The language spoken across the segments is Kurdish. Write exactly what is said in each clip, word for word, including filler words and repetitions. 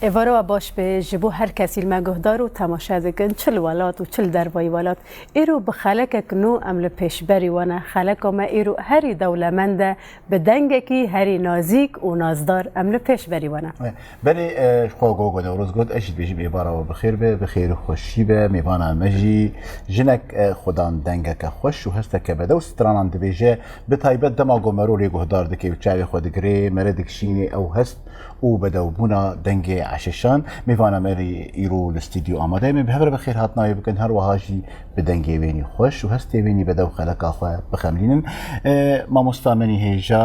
Êvara we baş be ji bo her kesî li me guhdar û temaşe dikin, çi li welat û çi li dervayî welat. Îro bi xelekek nû em li pêşberî we ne. Xeleka me îro herî dewlemend e, bi dengekî herî nazîk û nazdar em li pêşberî we ne. Belê, e, ji xwe Gogo Newroz got, ez jî dibêjim êvara we bi xêr be, bi xêr û xweşî be. Mêvana me jî jinek, e, xudan dengeke xweş û hesteke bedew stranan dibêje, bi taybet dema ku mero lê guhdar dike û çavê xwe digire, mere dikişînê ew hest û bedewbûna dengê eşeşan. Mêvana me rê îro li stûdyo amade ye. Em ê bi hev re bi xêrhatina wê bikin, her wiha jî bi dengê wênî xweş û hestê wênî bedew xeleka xwe bixemilînin. E, mamosta me nî hêja,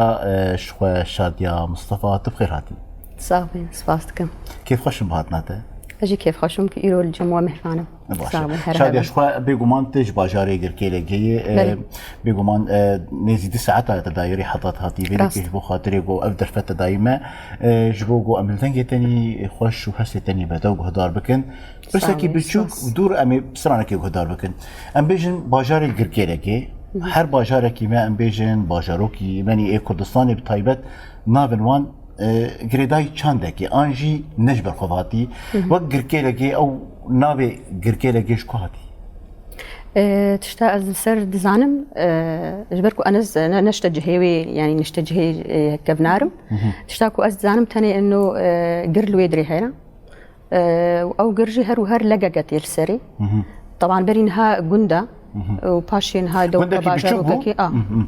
e, ji xwe Şadiya Mistefa, tu bi xêr hatî. Sax bî, spas dikim. Kêfxweş im bi hatina te. Ez jî kêfxweş im ku îro li cem we mêhman im. Baş e. Sax bî, her Şadiya, ji xwe bêguman tu ji bajarê Girkêlegê yî. E, Belê. Bêguman, e, nêzî du saeta te dayî rêheta te hatî vê Rast. Yekê ji bo xatirê ku ev derfet te dayî me, e, ji bo ku em li dengê te nî xweş û hestê te nî bedew guhdar bikin. Pirsekî Sağ ol, biçûk spas. Dûr em ê stranekê guhdar bikin. Em bêjin bajarê Girkêlegê, Hı hı. Her bajarekî me, em bêjin bajarokî me nî ê Kurdistanê bi taybet navên wan, e, girêdayî çandekê an jî ne ji ber xwe hatî. Hı hı. Wek Girkêlegê, ew navê Girkêlegê ji ku hatî? E, tişta ez li ser dizanim, e, ji ber ku ez ne, ne ji te cihê wê, yanî ne ji te cihê, e, kevnar im. Hı hı. Tişta ku ez dizanim tenê ino, e, gir li wê dirê heye. E, û ew gir jî her û her legeke tê li serê. Hı hı. Teban berî niha gund e, Hı hı. Û paşê niha dewka Gundekî biçûk bû? Bajarokekî a. Hı hı.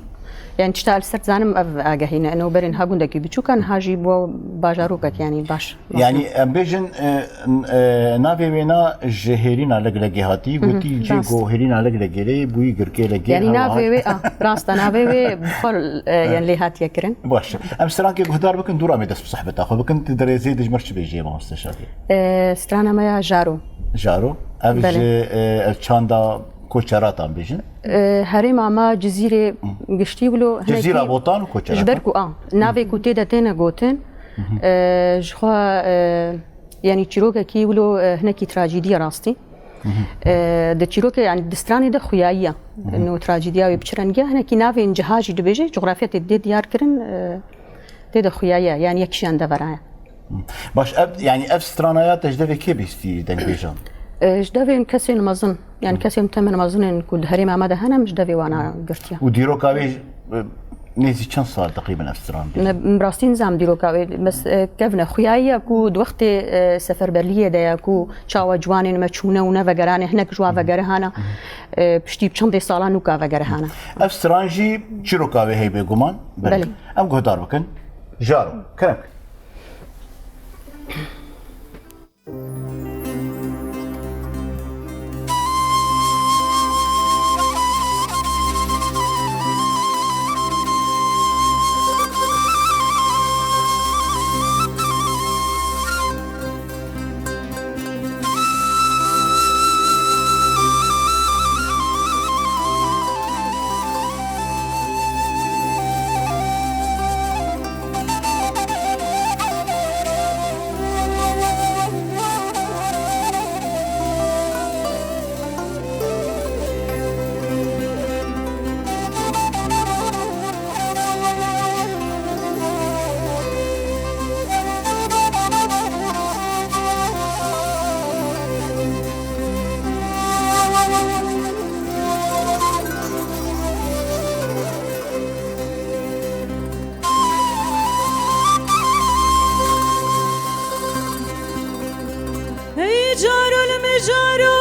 Yani tişta li ser dizanim ev agahî ne. Eno berê niha gundekî biçûk e, niha jî bû bajarokek yani baş. Yani em bêjin, e, n-, e, navê wêna ji hêrîna Leglegê hatî, Hı hı, gotî cê rast. Go hêrîna Leglegê lê bûyî Girkêlegê Yani hewa navê hat. Wê, a, rast e, navê wê bi xwe, e, yani lê hatiye kirin. Baş. Em strankê guhdar bikin, dûra me dest bi sohbeta xwe bikin, tu dirêzê dijmir çi bêjê mamoste Şadî? E, strana me ya Jaro. Jaro. Ev Belê. Ji, e, ev çanda Koçeratan bêjin? E, herêma me Cizîrê Hı. Giştî wilo hinekî Cizîra Botan û Koçeratan. Ji ber ku a, navê ku tê de têne gotin, Hı hı. e, ji xwe, e, yani çîrokekî wilo, e, hinekî trajîdî ye rastî. Hı hı. E, di çîrokê, yani di stranê de xuyayiye. Hı hı. No trajîdiya wê bi çi rengî ye? Hinekî navên ciha jî dibêje, cografya tê dê diyar kirin, e, tê de xuyayiye, yani yek jiyan devera ye. Baş, ev, yani ev stranaya te ji devê kê bîstî dengbêjan? E, ji devên kesên mezin, yani Hı. kesên temin mezin ên ku di herêma me de hene, em ji devê wana girtiye. Û dîroka wê, e, nêzî çend sal teqrîben ev stran bî? Me, bi rastî nizam dîroka wê, bes, e, kevne xuyayiye ku di wextê, e, seferberliyê de ye ku çawa ciwanên me çûne û ne vegerane, hinek ji wa Hı. vegere hana, Hı. e, piştî bi çendê salan nûka vegere hana. Ev stran jî çîroka wê heye bêguman? Belê. Belê. Em guhdar bikin. Jaro, kerem. Hey caro li me caro,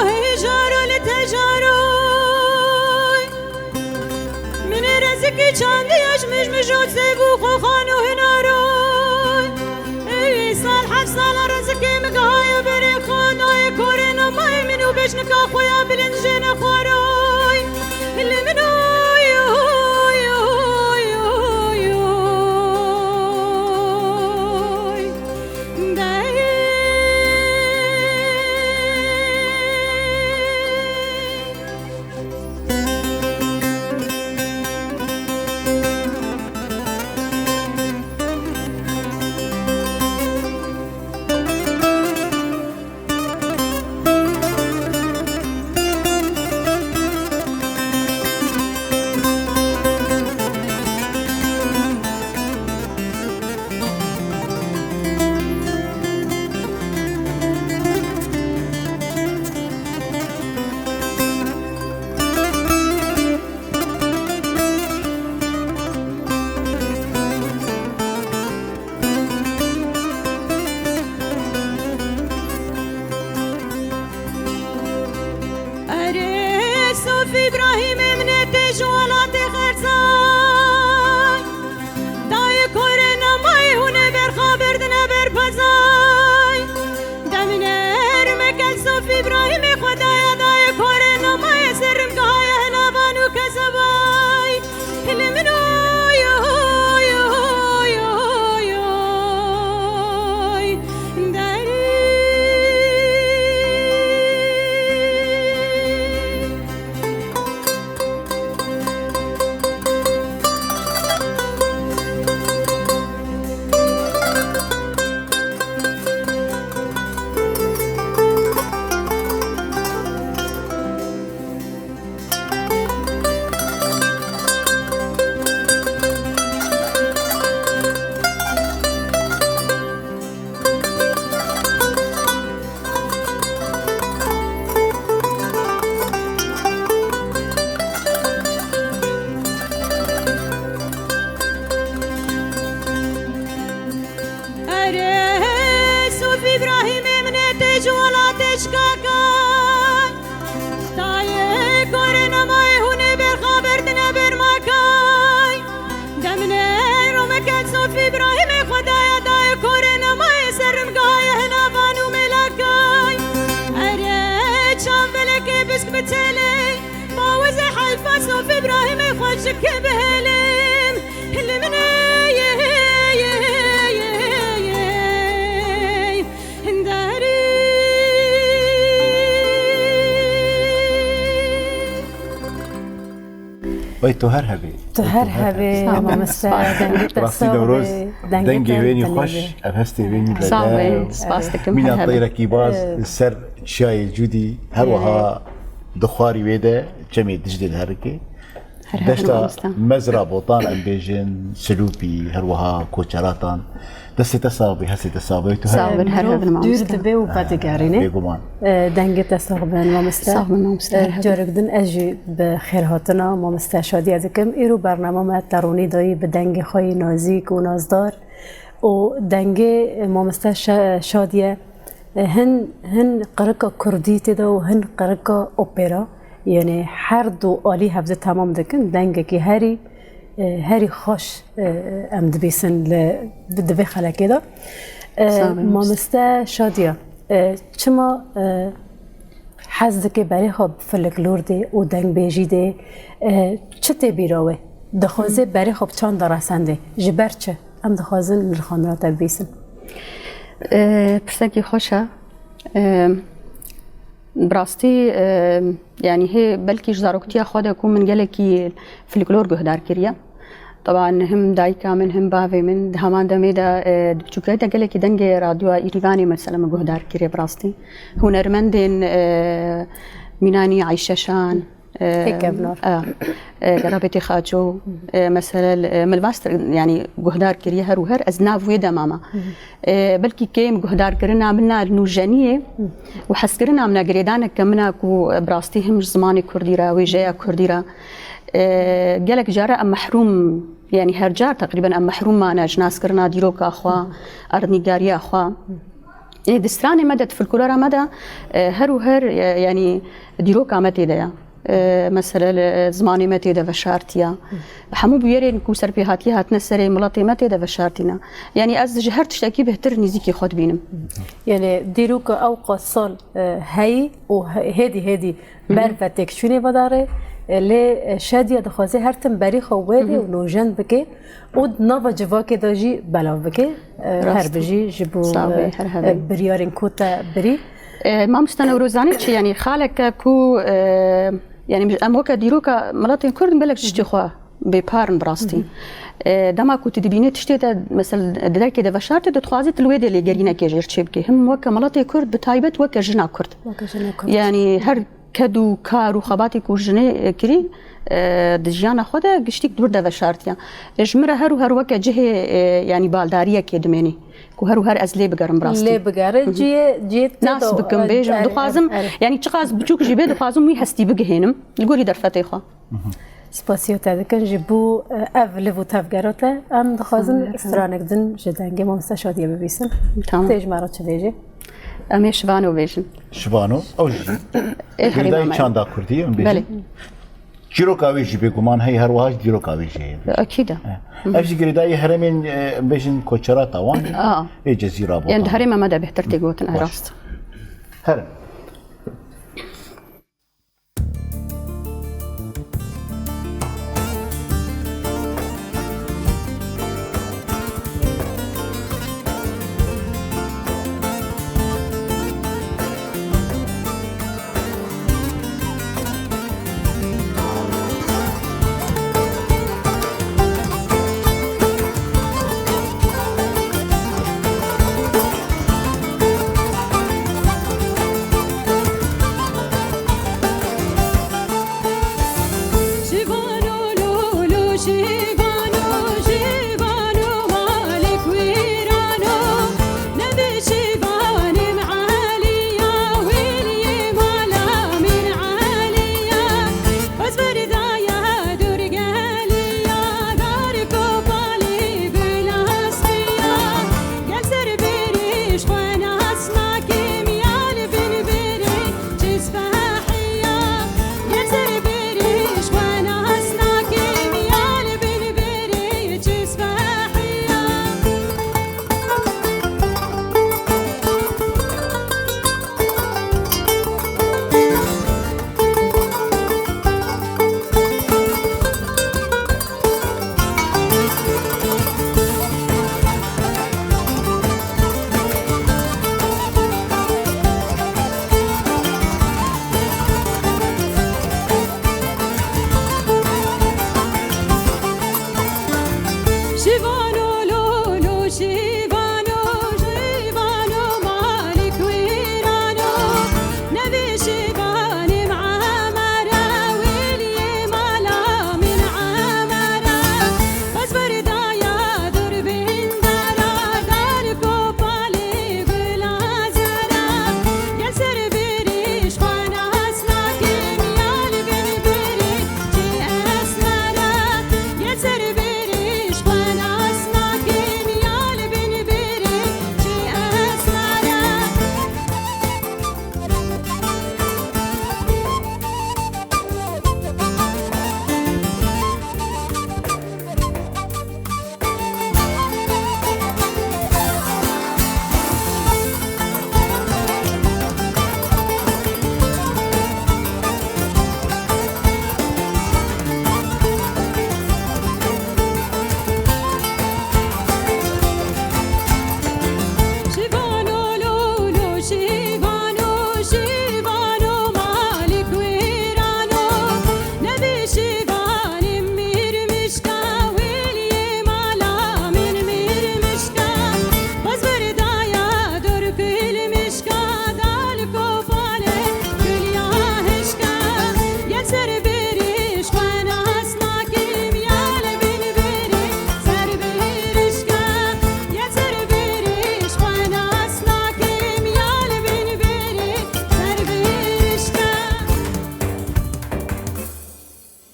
hey caro li te caro. Min ê rezikî çandiya ji mij mij û seyv û xoxan û hinaro. Ey sal heft sala rezikê min gihaye berê xwe, nayê korê namayê min û bejnika xwe ya bilind jê nexwaroy. Li min oy, oy, oy, oy, oy. Erê Sof Îbrahîmê min ê tê ji welatê xerzay. Dayê korê nemayê hûn ê berxaberdine ber pezay. Demine rûmeke li Sof Îbrahîmê xwe daye, dayê korê nemayê ser rimgeha ye hinavan û kezebay. Hilê min oy, oy, oy, oy, oy, derî. Erê Sof Îbrahîmê min ê tê ji welatê şikakay. Dayê korê nemayê hûn ê berxaberdine ber makay. Demine rûmeke Sof Îbrahîmê xwe daye, dayê korê nemayê ser rimgeha ye hinavan û mêlakay. Erê çav belekê bişk bi têlê, bawezê heyfa Sof Îbrahîmê xwe ji kê bihêlin. Hilê min ê, yê, yê, yê, yê, yê, hinderî. Wey tu her hebî. Tu Wey her tu her hebî, hebî. Sağ ol. Mamoste, dengê te Rastî sax Newroz, be, dengê dengê te wênî tenê xweş, be. Ev hestê wênî Sağ be, bede. Spas dikim, Mîna her hebî. Teyrek Îbaz, Ee, li ser çiyayê Cûdî, her Ee. wiha di xwarî wê de çemê Diclê diherike. Her hebin Deşta mamoste. Mezra Botan em bêjin, Silûpî, her wiha Koçeratan. Destê te sax bî, hestê te sax bî. Tu Sağ her bin, her hebin mamoste. Dûr dibe û vedigerîne. Bêguman. E, dengê te sax bin, mamoste. Sax bin, mamoste, E, her hebin. Carek din ez jî bi xêrhatina mamoste şadiye dikim. Îro bernama me te ronî dayî bi dengê xwe yî nazîk û nazdar. Û dengê mamoste Şa-, Şadiye, e, hin, hin qirika kurdî tê de û hin qirika opera. Yanî her du alî hevdi temam dikin. Dengekî herî, e, herî xweş, e, em dibîsin li, di vê xelekê de. E, Sağ olun. Mamoste Şadiye, e, çima, e, hez dike berê xwe bi folklor de û dengbêjî de, e, çi tê bîra wê? Dixwaze berê xwe bi çanda resendê. Ji ber çi? Em dixwazin nirxandina te bibîsin. E, pirsekî xweş e. E, bi rastî, e, yanî hê belkî ji zaroktiya xwe de ku min gelekî folklor guhdar kiriye. Teban him dayika min, him bavê min di heman demê de, e, di biçûkiyê de gelekî dengê radyoya Îrîvanê mesela min guhdar kiriye bi rastî. Hunermendên, e, mînanî Ayşe Şan, e, Hê kevnar. e, e, Gerabetê Xaço, e, mesela, e, min li va stir-, yanî guhdar kiriye her û her, ez nav wê de mama. E, belkî kêm guhdarkirina min a nûjeniyê û hezkirina min a girêdaneke min a ku, e, bi rastî him ji zimanê kurdî re, wêjeya kurdî re, e, gelek care em mehrûm, yanî her car teqrîben em mehrûm mane ji naskirina dîroka xwe, erdnîgariya xwe. Ê, di stranê me de, di folklora me de, e, her û her, e, yanî dîroka me tê de ye. E, mesela li, e, zimanê me tê de veşartiye. Hemû bûyerên ku serpêhatiye hatine serê miletê me tê de veşartîne. Yanî ez ji her tiştekî bêhtir nîzîkî xwe dibînim. Yanî dîroka ew qas sal, e, heyî û he-, hêdî hêdî ber ve têkçûnê vedare, e, lê, e, Şadiye dixwaze her tim berî xwe wêdê û nûjen bike û di nava civakê de jî belav bike. E, Rast. Her bijî ji bo, Sağ be, e, her hebî. e, biryarên ku te birî. E, mamoste Newroz, zanî çi, yanî xaleke ku, e, yanî em weke dîroka miletên Kurd gelek tiştê xwe bêpar in bi rastî. E, dema ku tu dibînî tiştê te, mesela di derkê de veşartî, tu dixwazî tu li wê de lêgerînekê jêr çêbikî. Him weke miletê Kurd, bi taybet weke jina Kurd. Weke jina Kurd. Yanî her ked û kar û xebatê ku jinê, e, kirî, e, di jiyana xwe de giştîk dûr de veşartiye. E, ji min re her û her weke cihê, e, yanî baldariyekê dimênî. Ku her û her ez lê bigerim bi rastî. Lê bigere, cihê, cihê te Nas de, bikim, e, bêjim, er, dixwazim, er, er. yanî çiqas biçûk jî bê, dixwazim wî hestî bigihênim. Li gorî derfetê xwe. Spasiya te dikin ji bo, e, ev liv û tevgera te. Em dixwazin Sağ ol. stranek din ji dengê Mamoste Şadiye bibîsin. Tamam. Tê ji me re çi bêjî? Em ê Şivano bêjin. Şivano, ew jî Ê herêma girêdayî me. Çanda kurdî, em bêjin. Belê. Çîroka wê jî bêguman heye, her wiha jî dîroka wê jî heye. Ekîd e. He. Ev jî girêdayî herêmên, e, em bêjin koçerata wan. Aa. Ê Cezîra Botan. Yên di herêma me de bêhtir tê gotin, e, baş. Rast. Herin.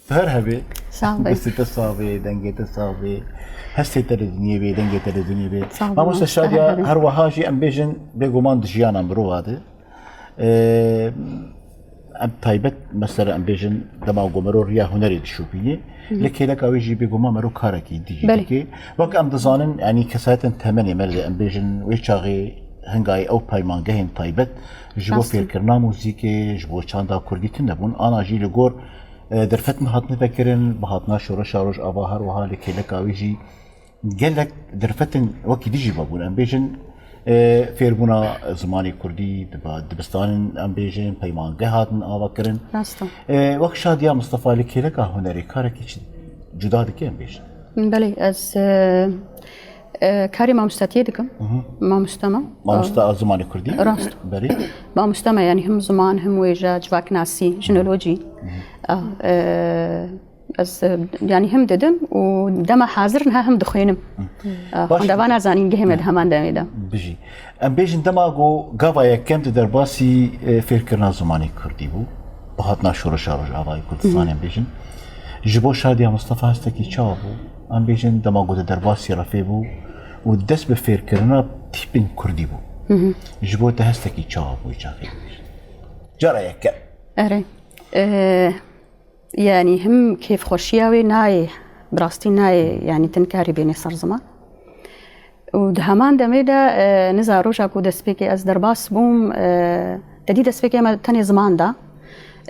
Her hebê. Sağ ol. Destê te sax bê, dengê te sax bê, hestê te li diniyê bê, dengê te li diniyê bê. Sağ ol. Mamoste Şadiya, her wiha jî em bêjin bêguman di jiyana mirova de. Ee, em taybet, mesela em bêjin dema ku mero riya hunerê dişopînê, lê kêleka wê jî bêguman mero karekî dî jî dike. Wek em dizanin, yanî kesayetên temenê me de em bêjin wê çaxê hingayê ew peymangehên taybet ji bo fêrkirina muzîkê, ji bo çanda kurdî tune bûn. Ana jî li gor, e, derfetin hatine vekirin, bi hatina şoreşa Rojava her wiha lê kêleka wê jî gelek derfetên wekî dî jî vebûn. Em bêjin, e, fêrbûna zimanê kurdî, diba-, dibistanin em bêjin, peymangeh hatin avakirin. Rast e. E, wek Şadiya Mistefa li kêleka hunerê karekî çi cuda dike em bêjin? Belê, ez, e, e, karê mamostatiyê dikim. Hı hı. Mamoste me. Mamoste a zimanê kurdî? Rast. Belê. Mamoste me, yanî him ziman, him wêje, civaknasî, jinolojî. Hı hı. A, e, Ez, e, yanî him didim û dema hazir niha him dixwînim. Hı. E, baş. Xwendevana zanîngehê me di heman demê de. Bijî. Em bêjin dema ku gava yekem tu derbasî, e, fêrkirina zimanê kurdî bû, bi hatina şoreşa Rojavayê Kurdistanê, hı, em bêjin. Ji bo Şadiya Mistefa hestekî çawa bû? Em bêjin dema ku tu derbasî refê bû û dest bi fêrkirina tîpên kurdî bû. Ji bo te hestekî çawa bû çaxê? Cara yeke. Erê. E, yanî him kêfxweşiya wê nayê, bi rastî nayê, yanî tu nikarî bênê ser ziman. Û di heman demê de, e, niza roja ku destpêkê ez derbas bûm, e, te dî destpêkê me tenê ziman da.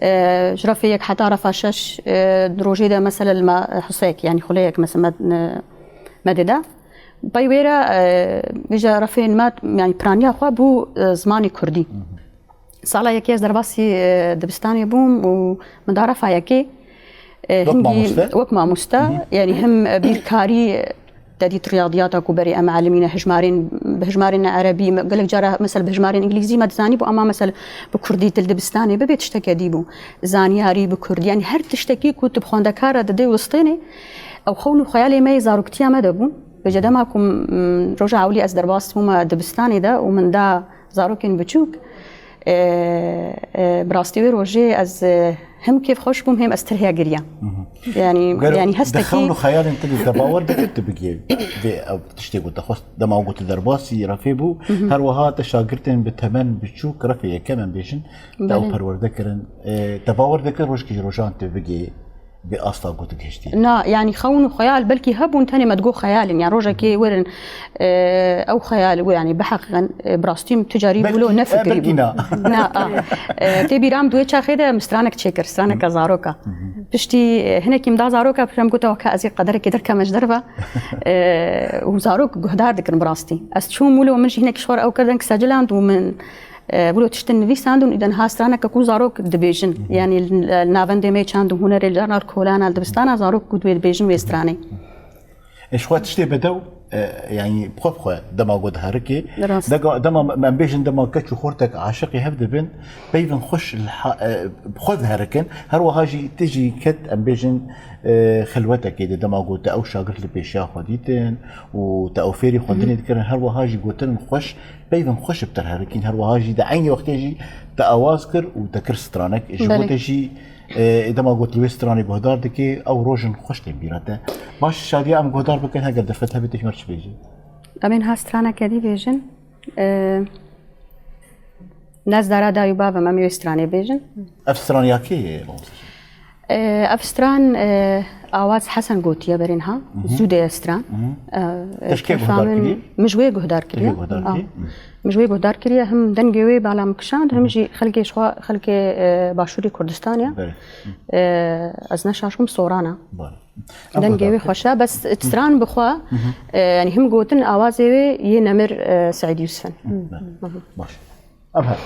E, ji refê yek heta refa şeş, e, di rojê de mesele li me, e, huseyek, yanî xuleyek mesele me, e, me dida. Pey wê re, e, vêca refên me, yanî piraniya xwe bû, e, zimanê kurdî. Sala yekê ez derbasî, e, dibistanê bûm û min da refa yekê, e, Wek hingî mamoste? Wek mamoste, Hı hı. Yanî him, e, bîrkarî, e, te dît riyadiyata ku berê em elimîne hijmarên, bi hijmarên erebî, me, gelek cara, mesel, bi hijmarên îngilîzî me dizanî bû, ama, mesel, bi kurdî til dibistanê bibê tişteke dî bû. Zaniyarî bi kurdî, yanî her tiştekî ku tu bi xwendekar re didê û distênê, ew xewn û xeyalê me yê zaroktiya me de bûn. Vêca dema ku, m, roja ewilî ez derbas bûme dibistanê de û min da zarokên biçûk, e, e, bi rastî wê rojê ez, e, him kêfxweş bûm, hêm ez tirhiya giriyam. Yanî, Gero, yanî di hestekî xewn û xeyalên te de te bawer dikir tu bigê vê ev tiştê ku te xwest dema ku tu derbasî refê bû, her wiha te şagirtên bi temen biçûk refê yekem em bêjin, te ew Belê. Perwerde kirin. E, te bawer dikir rojekî ji rojan tu bigê vê asta ku tu gihiştî? Na, yanî xewn û xeyal belkî hebûn, tenê me digot xeyal in. Yanî rojekê werin, e, ew xeyal, we, yanî biheqiqin, e, bi rastî min tu carî Belkî, wilo e, nefikirî belkî bû. Na. Na, a. E, tê bîra min di wê çaxê de min stranek çêkir, straneka zaroka. Piştî, e, hinekî min da zaroka, piştre min got, "Weke ez ê qederekê derkeme ji derve." E, û zarok guhdar dikirin bi rastî. Ez çûm wilo min jî hinekî ji xwe re ew kir deng seciland û min E, wilo tiştin nivîsandin û de niha straneke ku zarok dibêjin. Yanî li, li navendê me çand û hunerê li carna li kolana, li dibistana zarok ku dibê dibêjin wê stranê. E, ji xwe tiştê bedew, e, yanî bi xwe bi xwe dema ku diherikê, Rast. dega-, dema em bêjin dema keç û xortek aşiqî hev dibin, peyvên xweş li ha-, e, bi xwe diherikin, her wiha jî tijî ket em bêjin, e, xilwetekê de dema ku te ew şagirt li pêşiya xwe dîtin û te ew fêrî xwendinê dikirin, her wiha jî gotin xweş, peyvên xweş bi te re herikîn, her wiha jî di eynî wextê jî te awaz kir û te kir stranek. Ji bo Belê. Te jî, e, dema got li wê stranê guhdar dike, ew rojin xweş tên bîra te. Baş, Şadiye, em guhdar bikin, heger derfet hebe te ji me re çi bêjî? Em ê niha straneke dî bêjin. E, Nez dara dayî û bavê me, em ê wê stranê bêjin. Ev stran ya kê ye, mamoste? E, ev stran, e, Awaz Hesen gotiye berên ha. Zû de ye stran. E, Te ji kê kêfa guhdar min, kiriye? Min ji wê guhdar Te ji kiriye. wê guhdar Ah. kiriye? Min ji wê guhdar kiriye. Him dengê wê bala min kişand, him jî xelkê ji xwe, xelkê, e, Başûrê Kurdistan ya. Belê. E, ez ne şaş bûm, Soran e. Belê. Dengê wê xweş e, bes stran bi xwe, e, yanî him gotin awazê wê yê Nemir, e, Seîd Yûsif in. Belê. Baş. Em her.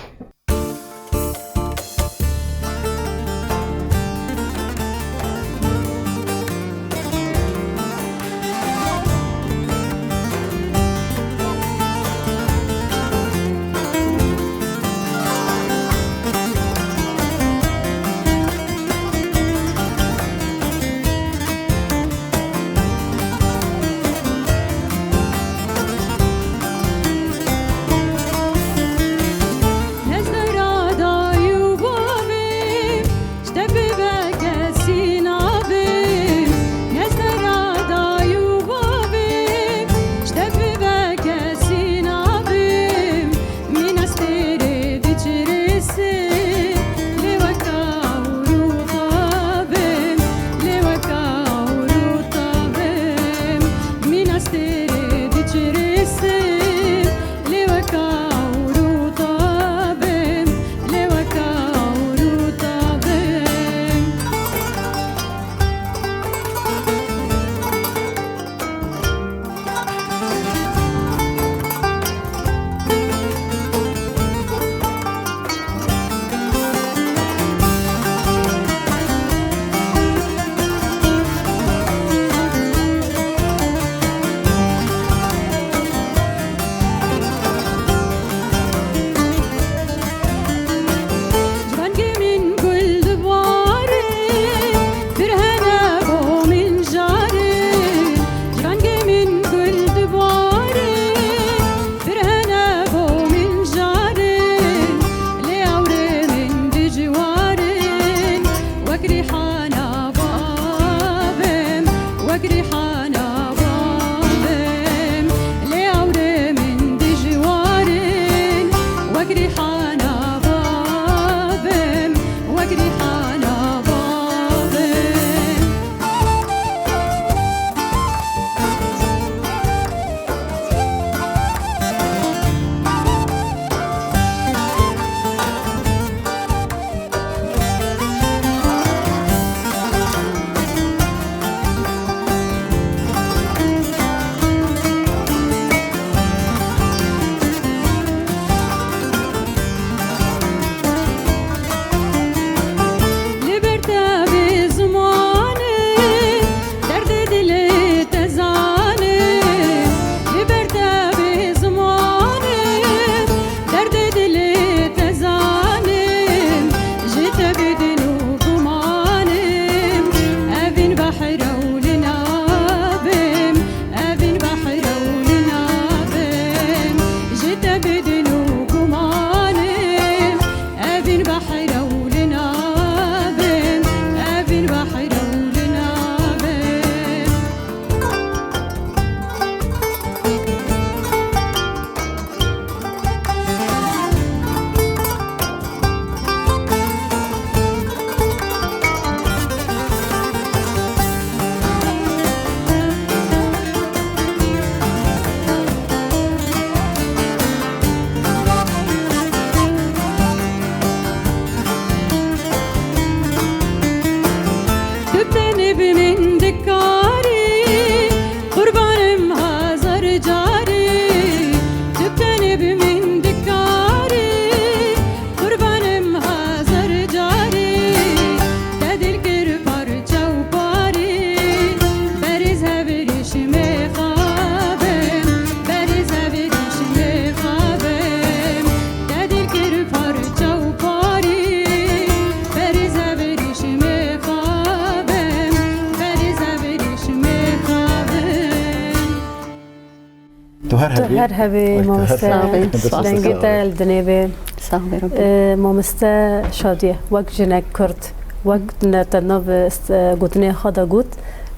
Her Tu hebî. Her hebî, Her mamoste. Sağ ol. Dengê te li dinê bê. Sağ ol, Rabbi. E, mamoste Şadiye, wek jinek Kurd, wek ne te nav, e, st-, e, gotinê xwe de got,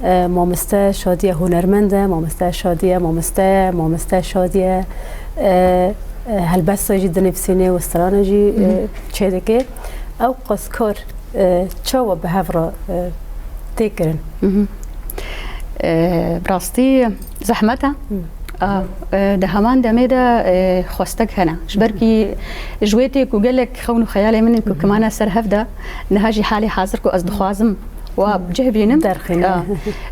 e, mamoste Şadiye hunermend e, mamoste Şadiye, mamoste, mamoste Şadiye, e, e, helbesta jî dinivîsînê û strana jî, e, Hı hı. çêdike. Ew qas kar, e, çawa bi hev re, e, tê kirin? Hı hı. E, bi rastî zehmet e. Hı. A, e, di heman demê de, e, xwestek hene. Ji ber kî ji wê tê ku gelek xewn û xeyalê min in ku Hı hı. kimane ser hev de, niha jî halê hazir ku ez dixwazim wa bi cih bînim. Derxîne. A,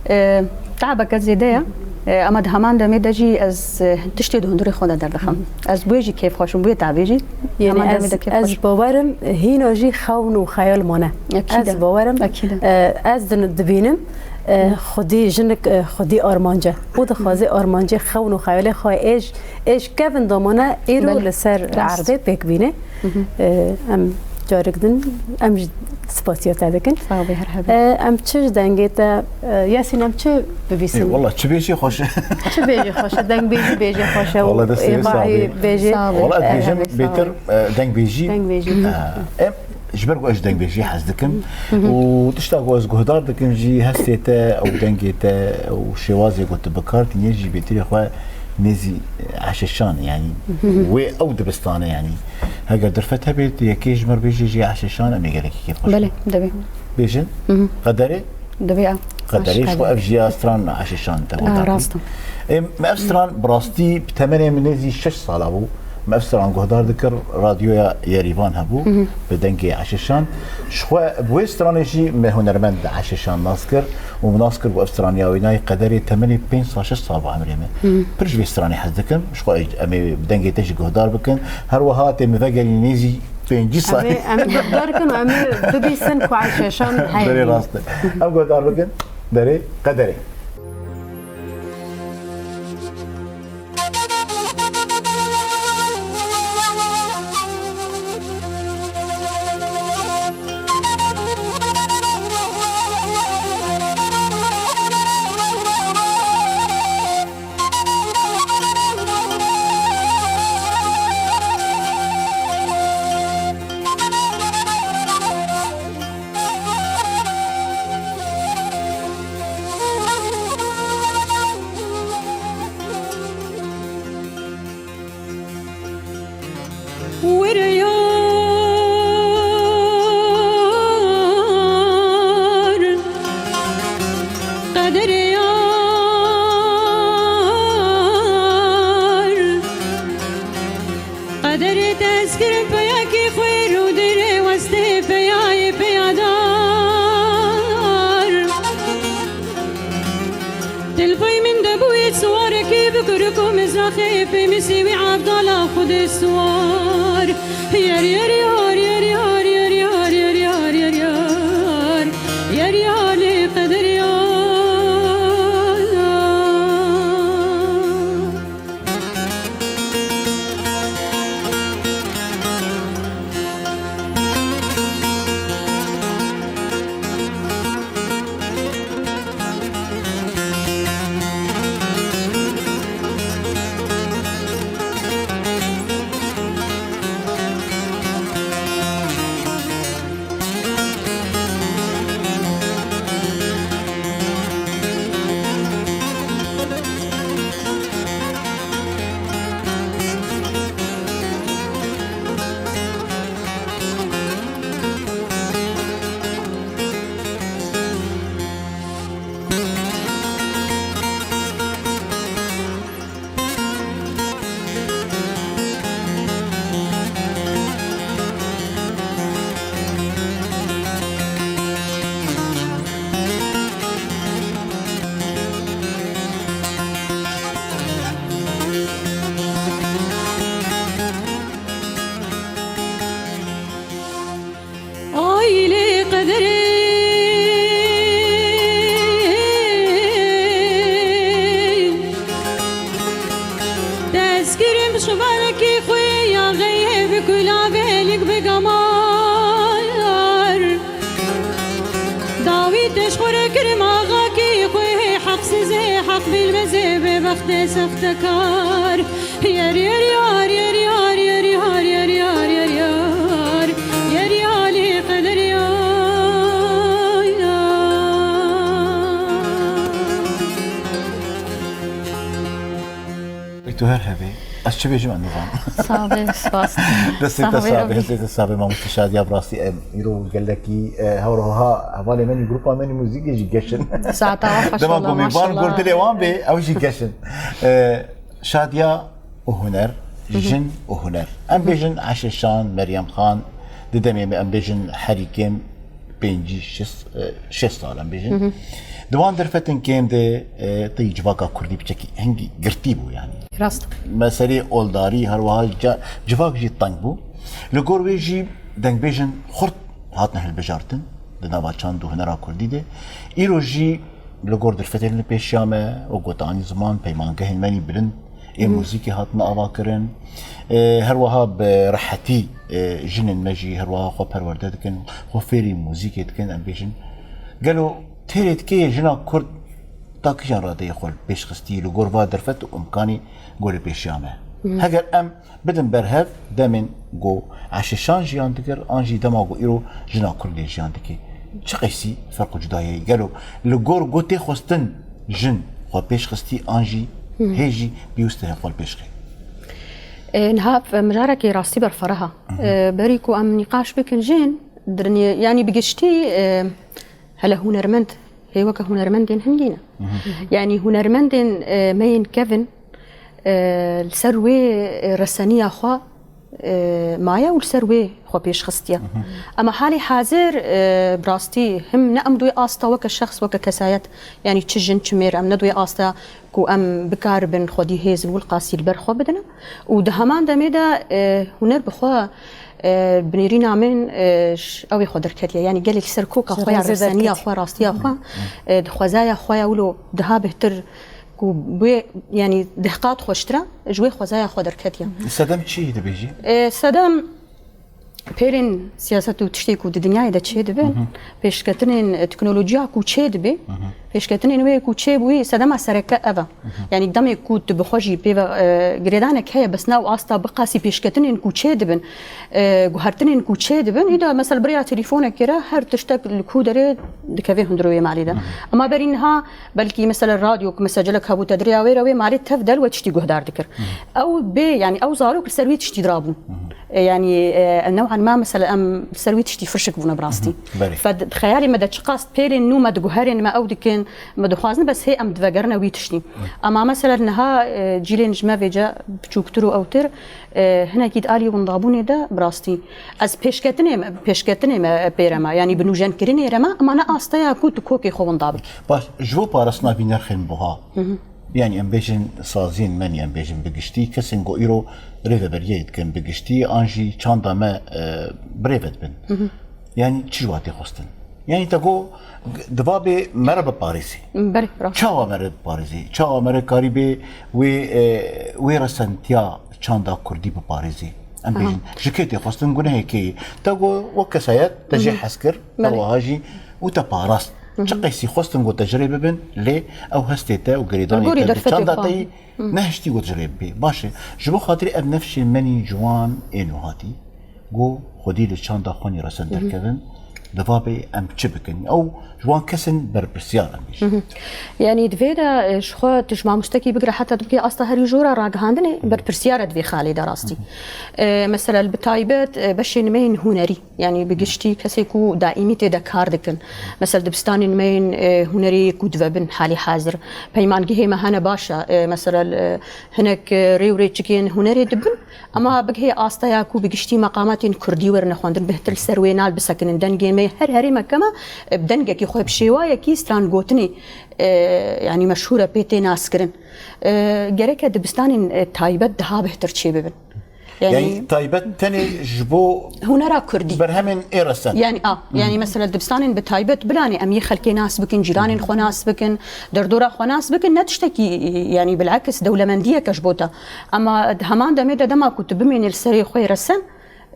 e, tabeke zêde ye. E, ama di heman demê de jî ez, e, tiştê di hundirê xwe de derdixim. Hı. Ez bi wê jî kêfxweş im, bi wê tabê jî. Yanî Heman demê ez, de kêfxweş ez im. bawer im, hîna jî xewn û xeyal mane. Ekîd e. Ez bawer im, Ekîd e. e, ez din-, dibînim, e, Hı. xwedî jinik, e, xwedî armanc e. Û dixwaze armancê xewn û xeyalê xwe êj, êj kevin damane îro Belê. li ser Rast. erdê pêk bîne. Hı hı. E, em carek din, em jî spasiya te dikin. Sağ ol, her hebî. E, em çi ji dengê te, e, Yasîn, em çi bibîsin? Ê, wallah, çi bêjî xweş e. Çi bêjî xweş e, dengbêjî bêjî xweş e û Wallah, destê wê êvahî saxî. bêjî. Sağ ol. Wallah, ez E, dibêjim, hebî, sağ bêtir, ol. e, dengbêjî. Dengbêjî. E, em, ji ber ku ez ji dengbêjiyê hez dikim Hı hı. û tişta ku ez guhdar dikim jî hestê te û dengê te û şêwazê ku tu bi kar tînî jî bêtirê xwe nêzî, e, eşeşan, yanî Hı hı. wê ew dibistane, yanî heger derfet hebe tu yekê ji me re bêjî jî eşeşan, em ê gelekî kêfxweş Belê, bin. Dibê. Bêjin, Hı hı. qederê, Dibê, a. Qederê, ji xwe ev jî ya stran eşeşan te Aa, guhdar rast kir. e. Ê, me ev stran bi rastî bi temenê min nêzî şeş sala bû. Me ev stran guhdar dikir, radyoya Yerîvan hebû, Hı hı. bi dengê eşeşan. Ji xwe bi wê stranê jî me hunermend eşeşan nas kir û min nas kir ku ev stran ya wê nayê qederê temenê pênc sal, şeş sal bû emrê me. Hı hı. Pir ji vê stranê hez dikim. Ji xwe em ê bi dengê te jî guhdar bikin. Her wiha tê min vegerî nêzî pêncî Em salî. ê, em ê guhdar kin û em ê bibîsin ku eşeşan heye. Belê rast e. Em guhdar bikin. Derê qederê. Were yar, qederê yar, qederê te ez kirim peyakî xwêr û dirê westê peyayê peyadar. Dilpey min de bûye siwarekî bi kurik û mizaxê pêmisî wî Evdala Xwedê siwar. Yer, yer, yar, yer, yar, yer, yar, yer, yar, yer, yar. Yer, yar, lê qeder yar. Ailê qederê destgirin bi şivarekî xwe ya xeyê bi kula velik bi gamar. Dawî te ji xwe re kirim axakî xwe Haqsizê heq bilmezê bê bextê sextekar. Yer yer yar yer yar yer yar yer yar yer yar yer yar li qeder yar. Ê tu her hebê. Ez çi bêjim, em nizanim. Sax be, spas. Destê te sax be, hestê te sax be, mamoste Şadiya, bi rastî em îro gelekî, e, her wiha hevalê me nî, grupa me nî, muzîkê jî geş in. Saeta we xweş. Dema ku mêvan gur dilê wan bê, ew jî geş in. E, Şadiya û huner, jin û huner. Em bêjin Eşe Şan, Meryem Xan, di demê me em bêjin herî kêm pêncî, şêst, e, şêst sal em bêjin. Di wan derfetên kêm de, e, tê civaka kurdî piçekî hingî girtî bû, yanî. Rast. Meselê oldarî, her wiha ca-, civak jî teng bû. Li gor wê jî dengbêjin xurt hatine hilbijartin di nava çand û hunera kurdî de. Îro jî li gor derfetên li pêşiya me, wek gotanî ziman, peymangehên me nî bilind ê muzîkê hatine avakirin. E, her wiha bi rehetî, e, jinên me jî her wiha xwe perwerde dikin, xwe fêrî muzîkê dikin, em bêjin. Gelo têrê dikê jina Kurd ta kîjan radeyê xwe pêş xistî li gor va derfet û imkanî gorê pêşiya me? Heger em bidin berhev demên ku Eşe Şan jiyan dikir, an jî dema ku îro jina Kurdê jiyan dike, çi qeysî ferq û cudayî heye? Gelo li gor ku tê xwestin jin xwe pêş xistî, an jî hê jî pêwîst e xwe li pêş xe? E, niha mijarekî rastî berfireh e. E, berî ku em nîqaş bikin jin, dirinê, yanî bi giştî, e, hele hunermend, hê weke hunermendên hingî ne. Yanî hunermendên, e, me yên kevin, e, li ser wê, e, reseniya xwe, e, maye û li ser wê xwe pêş xistiye. Ema halê hazir, e, bi rastî him ne em di wê asta weke şexs, weke kesayet, yanî çi jin, çi mêr, em ne di wê asta ku em bikaribin xwedî hêz û wilqasî li ber xwe bidin. Û di heman demê de, e, huner bi xwe, e, binêrîna min, e, ş-, ew ê xwe derketiye. Yanî gelek ser koka xwe ya, reseniya xwe, rastiya xwe, e, di xwezaya xwe ya wilo daha bêhtir ku wê, yanî deh qat xweştir e, ji wê xwezaya xwe derketiye. Sedem çi dibêjî? E, sedem pêlên siyaset û tiştê ku di dinyayê de çêdibin, pêşketinên teknolojiya ku çêdibe, pêşketinên wê ku çêbûyî, sedema sereke ev e. Yanî demê ku tu bi xwe jî pê ve, e, girêdanek heye, bes nav asta biqasî pêşketinên ku çêdibin, e, guhertinên ku çêdibin, îda mesela bi rêya telîfonekê re her tiştek li ku derê dikeve hundirê wê malê de. Ema berî niha belkî mesela radyo ku mesela gelek hebû te di rêya wê re wê malê tev de li we tiştî guhdar dikir. Ew bê, yanî ew zarok li ser wî tiştî dirabûn. E, yanî, e, new'an ma mesela em li ser wî tiştî firşik bûne bi rastî. Belê. Fe di xeyalê me de çiqas pêlên nû me diguherên, me ew dikin, me dixwazin bes hê em divegerine wî tiştî. Ema mesela niha, e, cîlên ji me vêce biçûktir û ewtir, e, hinekî di alî windabûnê de bi rastî. Ez pêşketinê me, pêşketinê me pê re me, yanî bi nûjenkirinê re me, ema ne asteya ku tu kokê xwe winda bikî. Baş, ji bo parastina vî nirxên buha. Yanî em bêjin saziyên me, em bêjin bi giştî kesên ku îro rêveberiyê dikin bi giştî, an jî çanda me, e, birêve dibin. Yanî çi ji wa tê xwestin? Yanî te got, diva bê me re biparêzî. Belê, rast. Çawa me re biparêzî? Çawa me re karî bê wê, e, wê resentiya çanda kurdî biparêzî? Em bêjin, ji kê tê xwestin, gunehê kê ye? Te got, wek kesayet te jê hez kir, te wiha jî û te parast. Çi qeysî xwestin got te ji rê bibin, lê ew hestê te û girêdanê te bi çanda te yî nehiştî got ji rê bibê. Baş e. Ji bo xatirê ev nefşên me nî ciwan ên û hatî, got, xwedî li çanda xwe nî resen derkevin, diva bê em çi bikin? Ew ji wan kesên berpirsiyar em bêjin. Yanî divê de, e, ji xwe tu ji mamostekî bigire heta tu bikî asta herî jora ragihandinê, berpirsiyar e di vê xalê de rastî. E, mesela bi taybet, e, beşên me yên hunerî. Yanî bi giştî kesê ku daîmî tê de kar dikin. Mesela dibistanên me yên, e, hunerî ku divebin halî hazir. Peymangehê me hene baş e, e, mesela, e, hinek, e, rê û rêçikên hunerê dibin. Ema bigihê asteya ku bi giştî meqamatên kurdî werine xwendin, bêhtir li ser wê nal bisekinin. Dengê me her herêmeke me, e, bi dengekî xwe, bi şêwayekî strangotinê, e, yanî meşhûr e, pê tê naskirin. E, gereke dibistanên, e, taybet daha bêhtir çêbibin. Yanî, yanî taybet tenê ji bo hunera kurdî, berhemên ê resen. Yanî, a, yanî mesela dibistanên bi taybet bilanê em yê xelkê nas bikin, cîranên xwe nas bikin, derdora xwe nas bikin, ne tiştekî, yanî bilekis dewlemendiyeke ji bo te. Ema di heman demê de dema ku tu bimênî li serê xwe yê resen,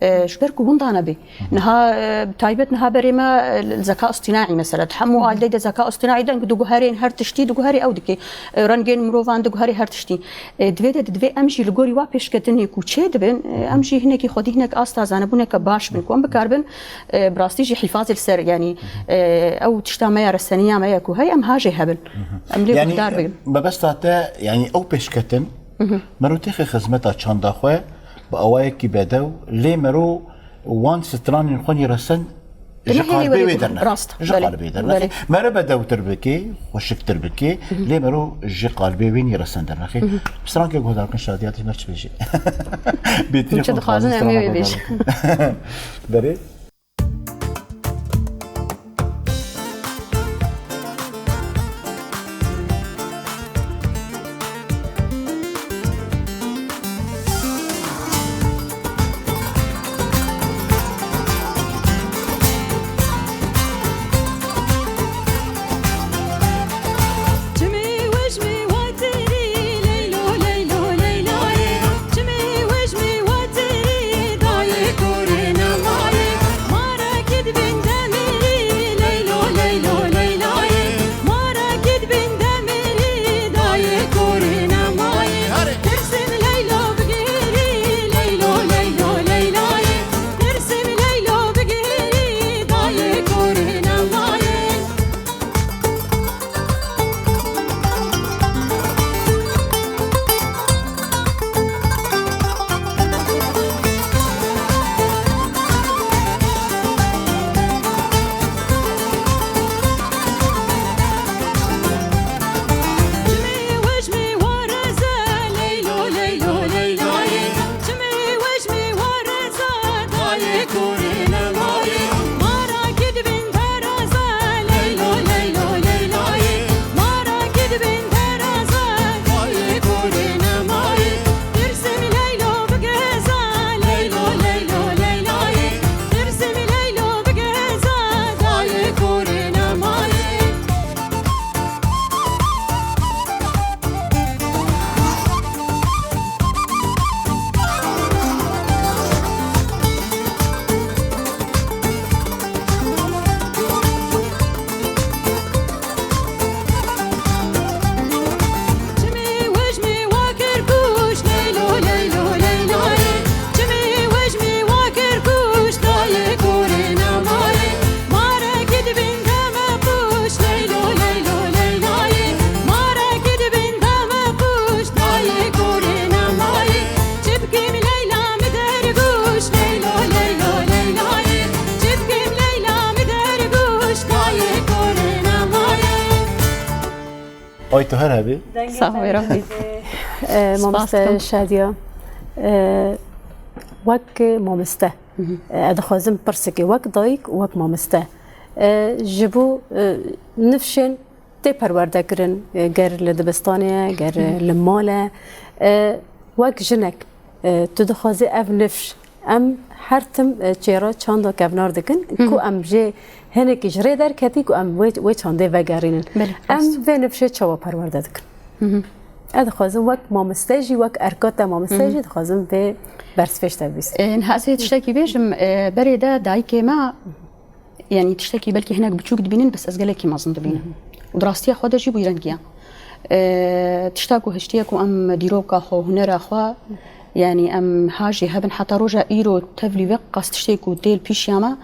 E, ji ber ku winda nebe. Niha, e, taybet niha berê me, e, zeka istînaî mesela. Di hemû aldeyê de zeka istînaî deng diguherên her tiştî, diguherê ew dike. E, rengên mirovan diguherê her tiştî. E, divê de, divê em jî li gorî wa pêşketinê ku çê dibin, e, em jî hinekî xwedî hinek asta zanebûneke baş bin ku em bikaribin, e, bi rastî jî hîfazê li ser, yanî, e, ew tişta me ya reseniya me ya ku heye em ha jê hebin. Em lê Yanî, guhdar bin. Mebesta te, yanî ew pêşketin, mero têxe xizmeta çanda xwe bi awayekî bedew, lê mero wan stranên xwe nî resen ji Dilê hêlê qalbê wê wê dibin, dernexe. Rast, Ji belê, qalbê belê. dernexe. Mere bedewtir bike, xweşiktir bike, lê mero ji qalbê wê nî resen dernexe. Strankê guhdar kin şadiya te me çi bêjî. Bêtirî Çi xwe dixwazin dixwazin em ê wê strana bêjin. guhdar bikin. Berê. Ay tu her hebî. Dengê Sax te wê, rahmet. E, Spas mamoste dikim. Şadiya, e, wek mamoste, e, ez dixwazim pirsekê wek dayik û wek mamoste, e, ji bo, e, nifşên tê perwerde kirin, e, ger li dibistanê ye, ger, e, li mal e, e, wek jinek, e, tu dixwazî ev nifş em her tim, e, çêra çanda kevnar dikin, ku em jê hinekî ji rê derketî ku em wê, wê çandê vegerînin. Belê, Em rast. vê nifşê çawa perwerde dikin? Ez dixwazim wek mamoste jî, wek erka te mamoste jî dixwazim vê bersivê ji te bibîsim. E, niha ez ê tiştekî bêjim, e, berê de dayikê me, yanî tiştekî belkî hinek biçûk dibînin, bes ez gelekî mezin dibînim. Û di rastiya xwe de jî bûyrengiya. E, tişta ku hiştiye ku em dîroka xwe, hunera xwe, yanî em ha jî hebin heta roja îro tevlî vê qas tiştê ku tê li pîşiya me,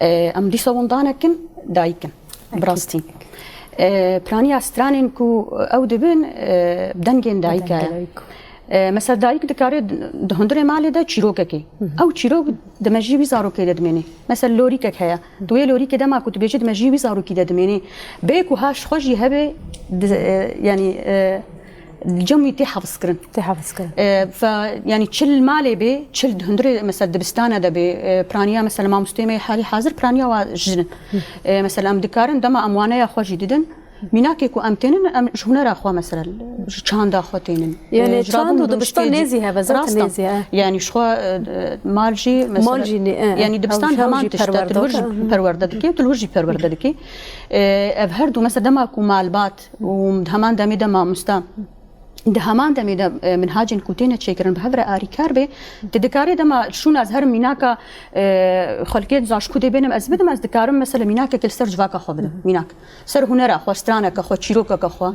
e, em dîsa winda nekin, dayik in. Bi rastî. E, piraniya stranên ku ew dibin, e, dengên dayika ye. Dengê dayik. E, mesela dayik dikare di hundirê malê de çîrokekê. Ew çîrok di mejiyê wî zarokê de dimêne. Mesela lorîkek heye. Tu wê lorîkê dema ku tu bêjî di mejiyê wî zarokî de dimêne. Bê ku ha ji xwe jî hebe, di, e, yanî, e, cem wî tê hafizkirin. Tê hafizkirin. E, fe, yanî çi li malê bê, çi li hundirê, mesela dibistana de bê, e, piraniya mesela mamosteyê me yê halî hazir piraniya wa jin in. E, mesela em dikarin dema em waneya xwe jî didin, mînakê ku em tênin, em ji hunera xwe mesela, ji çanda xwe tênin. Yanî E, ji çand rabûn û dibistan dibistê nêzî heve, zaten Rast e. nêzî e. Yanî ji xwe, e, mal jî mesela, Mal jî nê, e, yanî dibistan hev-, hev heman jî tişt e, tu li wir jî perwerde dike. perwerde dike, tu li wir jî perwerde dike. E, ev her du, mesela dema ku malbat û heman demê de mamosta Di heman demê de, e, minhacên ku têne çêkirin bi hev re arîkar bê, tu dikarî dema şûna ez herim mînaka, e, xelkê zaşkû dê bênim ez bidim, ez dikarim mesela mînakek li ser civaka xwe bidim. Mînak. Ser hunera xwe, straneke xwe, çîrokeke xwe,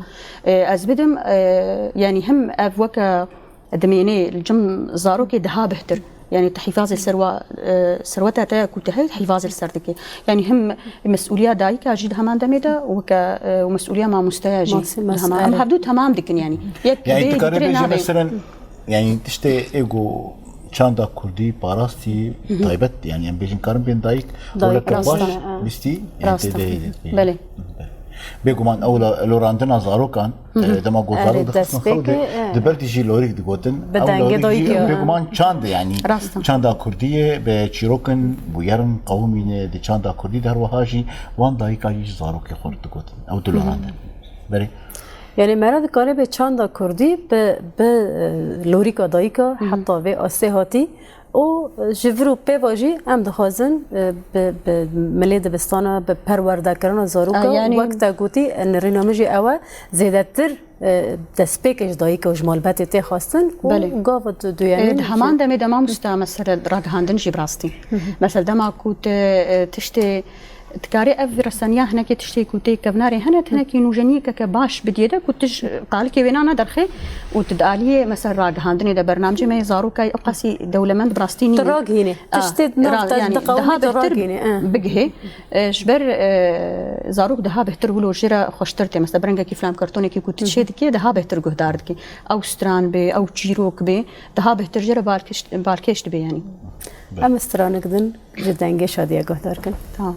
e, ez bidim, e, yanî him ev weke dimênê li cim zarokê daha bihtir. Yanî tu hîfazê serwa-, e, serweta te ku tu heyî hîfazê li ser dike. Yanî him mesûliya dayika jî di heman demê de weke, e, û mesûliya mamosteya jî Mas-, di mas-, heman. Em erê. Hevdû temam dikin yanî. Yek Yani bê dikare digirê bêje nabê. Meselen, yani tiştê ê ku çanda kurdî parastî taybet, yani em bêjin karin bên dayik, Dayik, wele tu rast baş e, e. Bistî, yani Rast tê e. De, Belê. Bêguman ew la-, lorandina zarokan, e, dema ku Erê, zarok dixistin destpêkê, xew de, e. Di ber de jî lorîk digotin. Bi Ew dengê lorîk dayikê, jî e. Bêguman çand e, yani Rast e. Çanda kurdî ye, bi çîrokin bûyerin qewimîne, di çanda kurdî de her wiha jî wan dayika jî zarokê xwe digotin. Ew dilorandin. Berê. Yani mera dikare be çanda kurdî bi, bi, e, lorîka dayika heta vê astê hatî û, e, ji vir û pê ve jî em dixwazin, e, bi, bi milê dibistana, bi perwerdekirina zaroka, A, yani wek te gotî, e, nirîna min jî ew e, zêdetir, e, destpêkê ji dayika û ji malbetê tê xwestin û Belê. Gava du-, duyemin E, di heman demê de mamosta mesele ragihandin jî bi rastî. Mesela dema ku tu, e, tiştê Dikarî ev reseniya hinekî tiştê ku tê kevnarê hene, hinekî nûjeniyeke ke baş bidiyê de ku tu ji qalikê wêna nederxê û tu di aliyê mesela ragihandinê de bernamcê me yê zarokayî ew qasî dewlemend bi rastî nîne. Tu ragihînê. Ah, Tiştê di nav ra-, te yanî diqewime daha tu bêhtir ragihînê, eh. Bigihê. Eh, ji ber, eh, zarok daha bêhtir wilo jê re xweştir tê. Mesela bi rengekî filamkartonekî ku tu çê dikê daha bêhtir guhdar dikê. Ew stran bê, ew çîrok bê, daha bêhtir jê re balkêş, balkêş dibê yanî. Em stranek din. Ji dengê şadiya guhdar kin. Tamam.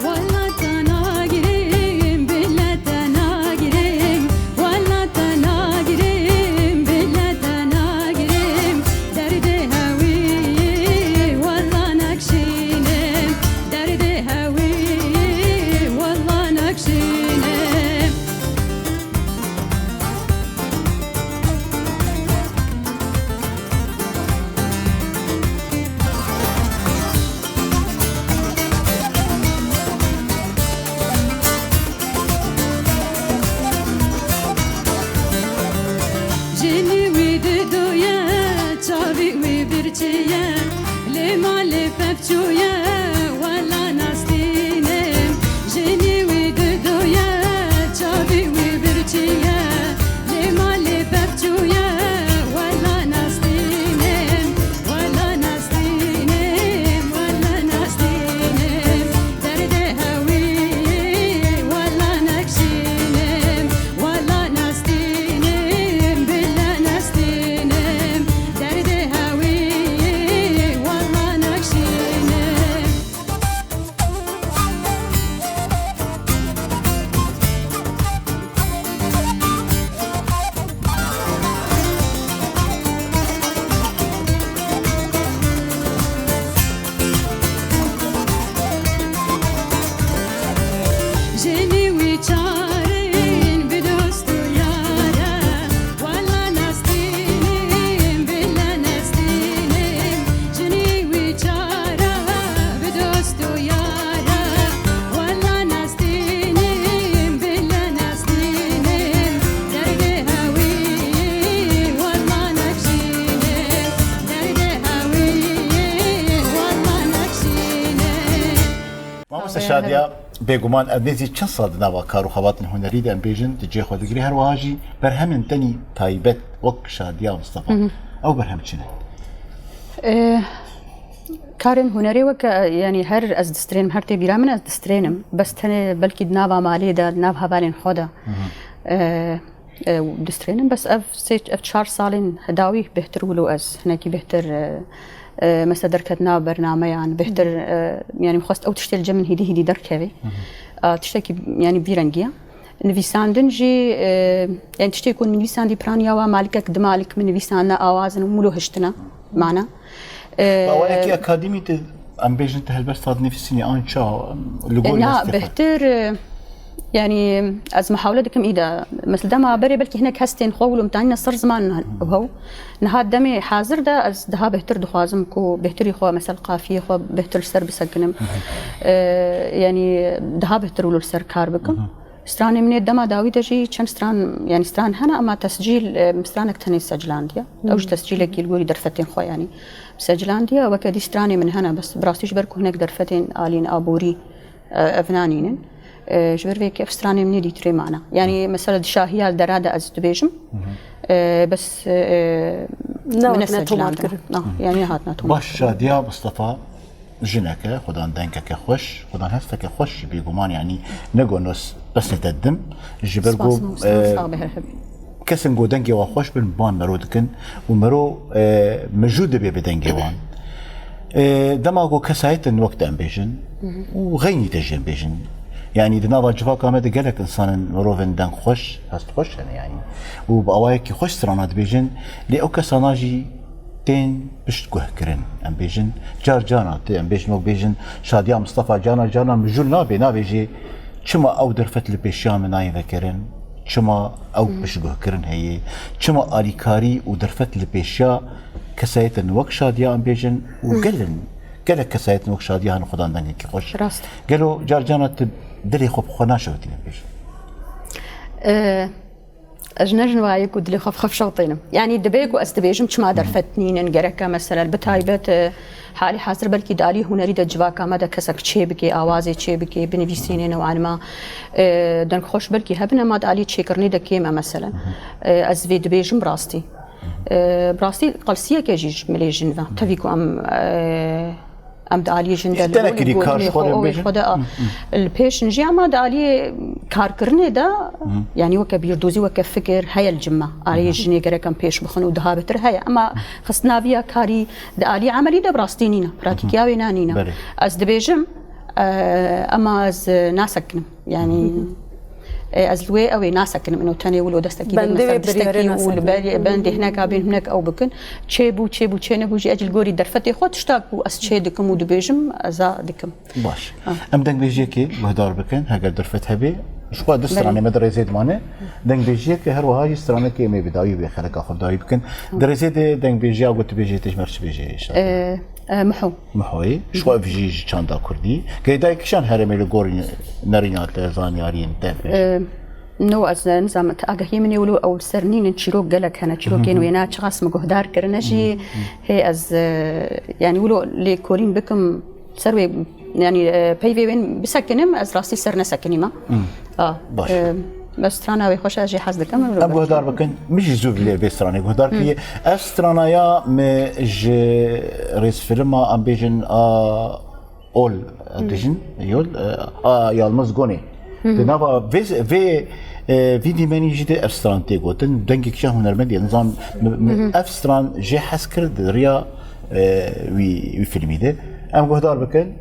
Wela te nagirim, bile te nagirim, wela te nagirim, bile te nagirim. Derdê hewî wela nekşînim, derdê hewî wela nekşînim. Jinî wî didoye, çavî wî birçiye, lê malê pevçûye, wela nastînim. Jinî wî didoye, çavî wî birçiye, lê malê pevçûye, wela nastînim. Wela nastînim, wela nastînim, derdê hewî wela nekşînim, wela nastînim, bile nastînim, derdê hewî wela nekşînim. Jinî wî çarên bi dost û yare, wela nastînim, bile nastînim. Jinî wî çare bi dost û yare, wela nastînim, bile nastînim. Derdê hewî wela nekşînim, derdê hewî wela nekşînim. Mamoste Şadiya, bêguman ev nêzî çend sal di nava kar û xebatên hunerî de em bêjin, di cihê xwe digirê, her wiha jî berhemên tenî taybet wek Şadiya Mistefa. Ew berhem çi ne? E, karên hunerê weke, yanî her ez distrênim, her tê bîra min ez distrênim. Bes tenê belkî di nava malê de, di nav hevalên xwe de. E, e, distrênim. Bes ev sê, ev çar salên dawî bêhtir wilo ez, hinekî bêhtir, e, e, mesela derket nav bernameyan, bêhtir, e, yanî xwest ew tiştê li cem min hîdî hîdî derkeve. A, tiştekî, yanî bîrengiya. Nivîsandin jî, e, yanî tiştê ku nivîsandî piraniya wa malikek, di malik min nivîsandine awazin û wilo hiştine, mana. E, Bawa yekî akademî te, em bêjin te helbesta dinivîsînî an ça, li gor Na, destê xwe? Bêhtir, e, Yani ez mihawle dikim îda. Mesela dema berê belkî hinek hestên xwe wilo mitanîne ser ziman hew. Niha demê hazir de ez daha bêhtir dixwazim ku bêhtirî xwe mesela qafiyê xwe bêhtir li ser bisekinim. Ee, yani daha bêhtir wilo li ser kar bikim. Stranê min ê dema dawî de jî çend stran, yani stran hene ama tescîl, e, stranek tenê seclandiye. Ew ji tescîlekî li gorî derfetên xwe yani seclandiye. Weke dî stranê min hene, bes bi rastî ji ber ku hinek derfetên alîn aborî, e, ev nanînin. E, ji ber vê yekê ev stranê min ê dîtirê mane. Yani mesela di şahiya li dera de ez dibêjim. E, bes, e, min ne seclandin. Na, yani nehatine tomar kirin. Na, yani nehatine tomar kirin. Baş, Şadiya Mistefa. Jineke, xudan dengeke xweş, xudan hesteke xweş ji bêguman, yanî ne go nos pesê te dim, ji ber go, Spas mamoste, e, sax be, her heb. Kesên go dengê wan xweş bin, ban mero dikin û mero, e, mijû dibe bi dengê wan. E, dema go kesayetin wek te em bêjin û xeynî te jê em bêjin. Yanî di nava civaka me de gelek insanin, mirovên deng xweş, hest xweş hene yanî. Û bi awayekî xweş strana dibêjin, lê ew kesana jî tên piştguhkirin. Em bêjin, car carna tu, em bêjin, wek bêjin, Şadiya Mistefa carna carna mijûl nabe, nabêjê, çima ew derfet li pêşiya min nayê vekirin, çima ew piştguhkirin heye, çima alîkarî û derfet li pêşiya kesayetên wek Şadiya, em bêjin, û gelin, gelek kesayetên wek Şadiya hene xudan dengekî xweş. Rast. Gelo car carna tu dilê xwe bi xwe naşewitîne bêjin? E, Ez ji ne jinwayê ku dilê xwe bi xwe fişewtênim. Yanî dibe ku ez dibêjim çima derfet nînin, gereke mesela bi taybet, e, halî hazir belkî di alî hunerî de civaka me de kesek çê bike, awazê çê bike, binivîsînê newanima, e, dengxweş belkî hebin, ema di alî çêkirinê de kêm e mesela. E, ez vê dibêjim bi rastî. E, bi rastî qelsiyeke jî ji milê jin ve. Tevî ku em, e, Em di aliyê jin de li tenekî gorî kar gotinê ji xwe xwe, re owê bêjin. Xwe de a, li pêş in jî, ama di aliyê karkirinê de, yani weke bîrdozî, weke fikir heye li cim me. Aliyê jinê gerek em pêş bixin û daha bêtir heye. Ama xistinaviya karî di aliyê emelî de bi rastî nîne. Pratîkiya wê ne nîne. Belê. Ez dibêjim, e, ema ez, e, nasekinim. Yani, e, ez li wê ew ê nasekinim, ino tenê wilo destekî bendê vê biryarê nasekinim. Û li ber-, bendê hineka bên hinek ew bikin. Çê bû, çê bû, çê nebû jî ez li gorî derfetê xwe tişta ku ez çê dikim û dibêjim, ez a dikim. Baş. Ha. Em dengbêjiyekê guhdar bikin, heger derfet hebe. Ji xwe du stranê me di rêzê dimane. Dengbêjiyekê her wiha jî stranekê em ê bi dawî bê xeleka xwe bi dawî bikin. Di rêzê de dengbêjiya ku tu bêjê tê ji me re çi bêjê, Şadiya? E, e, Miho. Mihoyî, ji xwe ev jî ji çanda kurdî. Geydayê kîjan herêmê li gor nerîna te, zanyariyên te pêş? E, no, ez ne, nizam, te agahiyê min ê wilo ew li ser nînin, çîrok gelek hene, çîrokên wêna çiqas min guhdar kirine jî, hê ez, e, yani wilo lêkolîn bikim, ser wê, yani, e, peyvê wên bisekinim, ez rastî ser nesekinîme. A, baş. E, Bes strana wê xweş e, ez jê hez dikim. Em guhdar bikin. Min jî zû vê stranê guhdar kiriye. Ev strana ya me ji rêzfilma, em bêjin, a, Ol, dijin, Yol, e, a, Yalmaz Gonê. Di nava vê, vê, e, vî dîmenî jî de ev stran tê gotin. Dengê kîjan hunermendî ye. Nizam, mi, mi, ev stran jê hez kir di riya, e, wî, wî filmî de. Em guhdar bikin.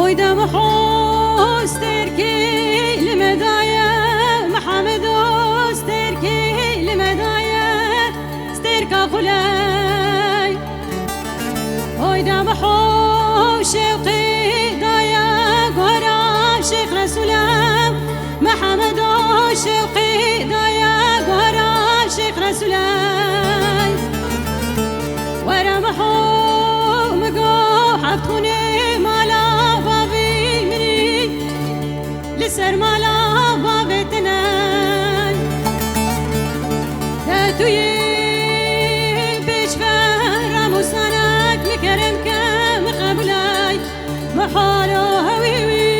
Oy de Miho stêrkî li me daye, Mihemedo stêrkî li me daye, stêrka xuley. Oy de Miho şewqî daye, gora Şêx Resûley. Mihemedo şewqî daye, gora Şêx Resûley. Were Miho, mi go heft xûnê mala bavê minî, li ser mala bavê tine. De tu yî pêşve ramûsanek, mi kerem ke, mi qebûley. Miho lo hewî wî,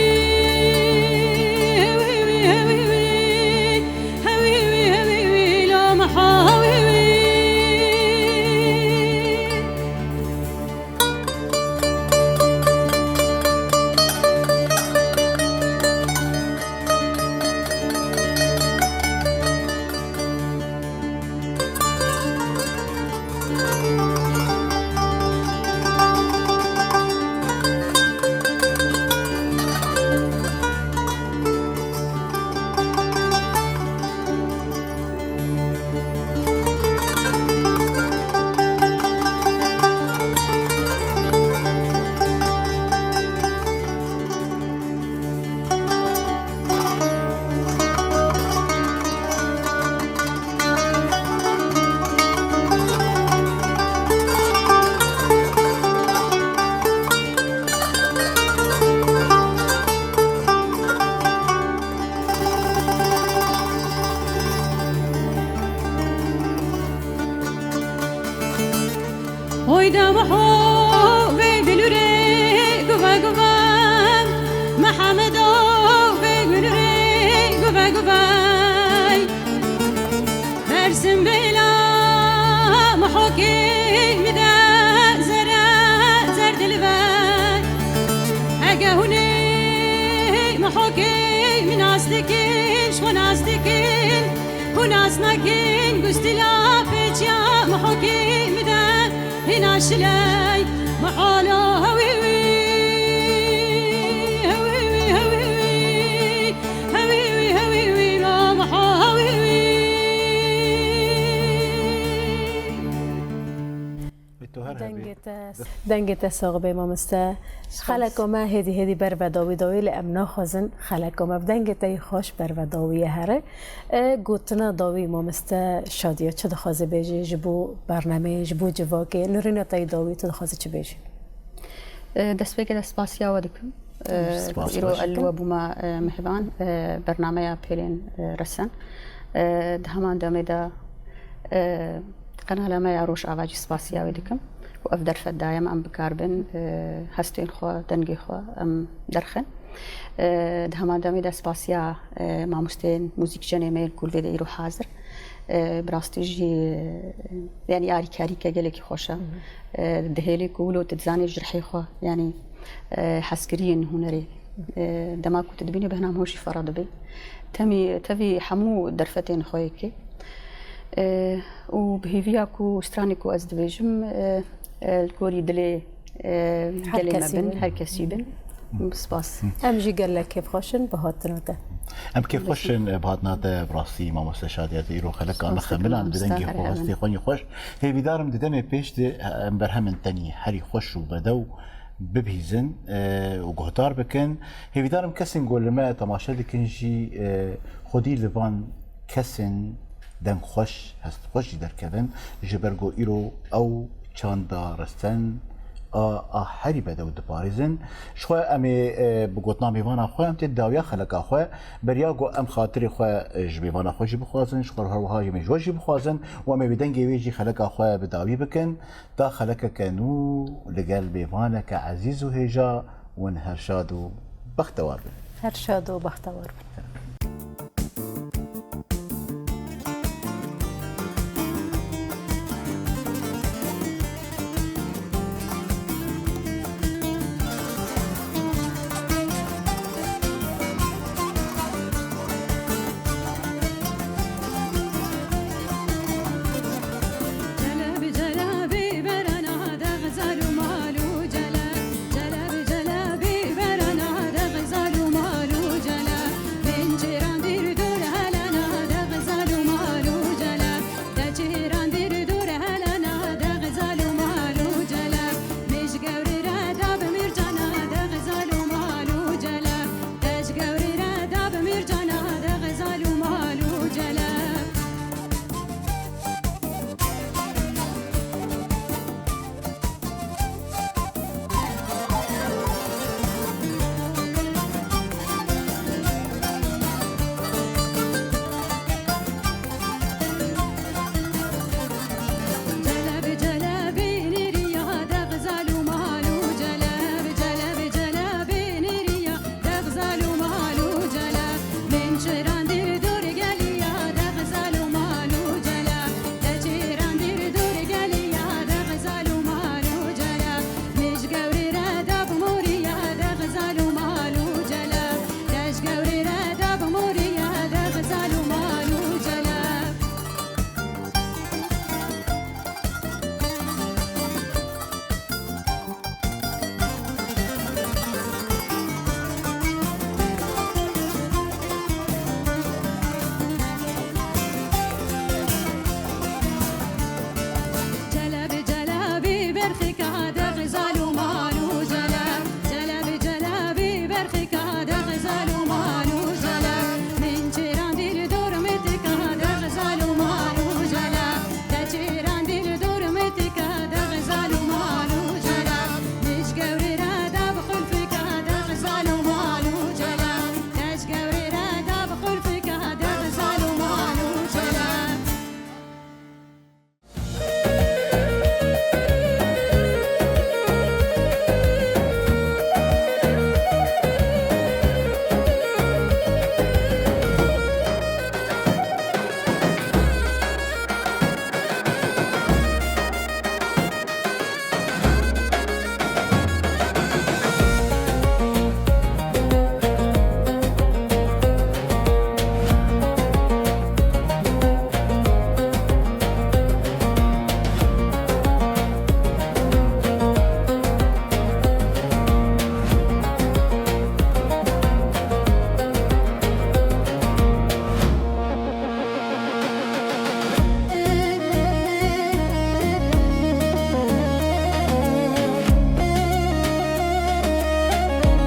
Nas nakin gustila peçya muhokî mide hina şiley muhalo hewî wî, hewî wî, hewî wî, hewî wî, hewî wî, lo muho hewî wî. Dengê te, dengê te sax be mamoste. Xeleka me hêdî hêdî ber ve dawî dawî, lê em naxwazin xeleka me bi dengê te yî xweş ber ve dawî ye here. E, gotina dawî mamoste Şadiya çi dixwaze bêjî ji bo bernameyê, ji bo civakê, nirîna te yî dawî tu dixwaze çi bêjî? E, destpêkê de spasiya we dikim. E, Spas ku îro baş. El we bûma, e, mihvan, e, bernameya pêrên, e, resen. E, di heman demê de, e, qenala me ya Rojava jî spasiya wê dikim. Û ev derfet daye me em bikarbin, e, hestên xwe, dengê xwe em derxin. E, di heman demê de spasiya, e, mamosteyên muzîkjenê me yên ku li vê de îro hazir. E, bi rastî jî, e, yanî yarîkarîke gelekî xweş e. E, dihêlê ku wilo tu dizanê ji rihê xwe, yanî, e, hezkiriyên hunerê. E, dema ku tu dibînî bêhna min jî fera dibê. Temî, tevî hemû derfetên xwe yekê. E, û bi hêviya ku stranê ku ez dibêjim, e, e, li gorî dilê, e, Her gelê me kesî bin, bin. Her kesî bin. Spas. Em jî gelek kêfxweş in bi hatina te. Em kêfxweş in bi hatina te, bi rastî mamoste Şadiya, te îro xeleka me Spas dikim, xemilan bi mamoste. Dengê xwe, hestê xwe yê xweş. Hêvîdar im di demê pêş de em berhemên te nî herî xweş û bedew bibihîzin, e, û guhdar bikin. Hêvîdar im kesên ku li me temaşe dikin jî, e, xwedî li van kesên dengxweş, hestxweş jî derkevin, ji ber ku îro ew çanda resen a, a herî bedew diparêzin. Ji xwe em ê, e, bi gotina mêvana xwe em tê dawiya xeleka xwe, beriya ku em xatirê xwe, e, ji mêvana xwe jî bixwazin, ji xwe her wiha jî em ê ji we jî bixwazin û em ê bi dengê wê jî xeleka xwe bi dawî bikin. Ta xelekeke nû li gel mêvaneke ezîz û hêja, hûn her şad û bextewar bin. Her şad û bextewar bin.